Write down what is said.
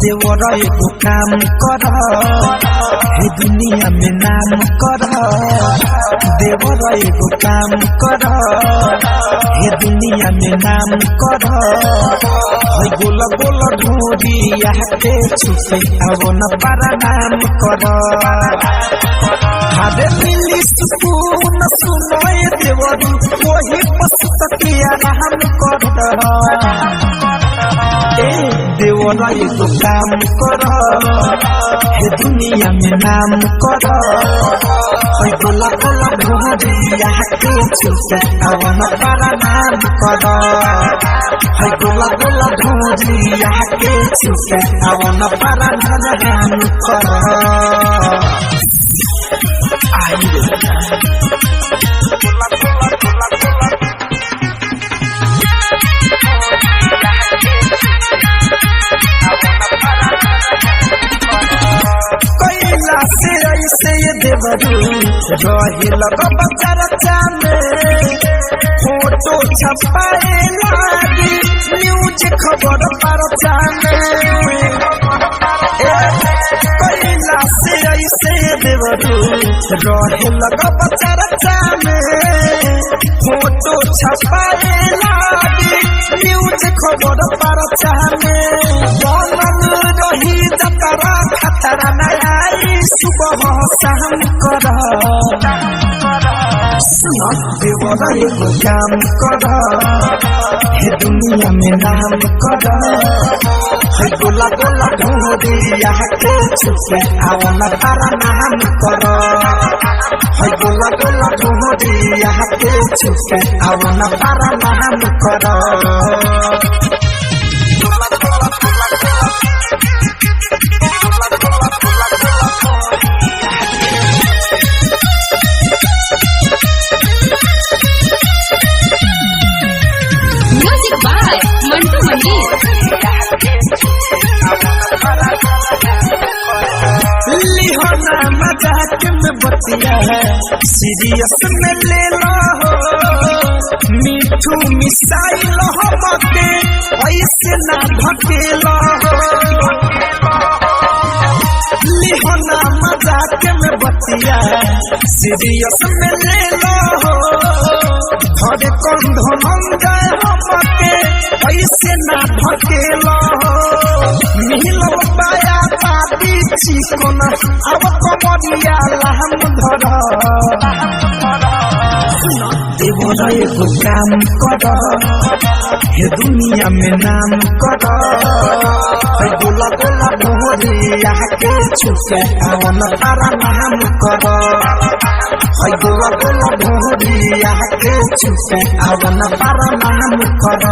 देवर एगो काम कर, हे दुनिया में नाम कर। देवर एगो काम कर, हे दुनिया में नाम कर। है गोल गोल ढोरिया के छुपे अब न पारा नाम कर। हरे मिली सुकून सुनोए देवरू, वही पसुतकिया राम कर। ए देवर एगो काम कर, हे दुनिया में नाम कर। है गोला गोला ढोरिया के छुपे अब न पारा नाम कर। है गोला गोला ढोरिया के छुपे अब न पारा नाम कर। कैला से ऐसे देवरू रहे लगब चर्चा में, फोटो छपाए लागी न्यूज खबर परचा में। कैला से ऐसे देवरू रहे लगब चर्चा में, फोटो छपाए लागी न्यूज खबर परचा में। बनल रही जतरा खतरा नया सुबह शाम कर। देवर एगो काम कर, हे दुनिया में नाम कर। है गोला गोला ढोरिया के छुपे आओ न तारा नाम कर। है गोला गोला ढोरिया के छुपे आओ न तारा नाम कर। Music by Mantu Mani. लिहोना मजाक में बतिया है, सीरियस में ले लो। मिठू मिसाइल हो मते ऐसे ना भकेलो। लिहोना मजाक में बतिया है, सीरियस में ले लो। धरे कंध मंगाए हो मते ऐसे ना भकेलो। मिलो पाया पापी चिकन अब कमरिया लहम धर। देवर एगो काम कर, हे दुनिया में नाम कर। है गोला गोला ढोरिया के छुपे आओ न तारा नाम कर। है गोला गोला ढोरिया के छुपे आओ न तारा नाम कर।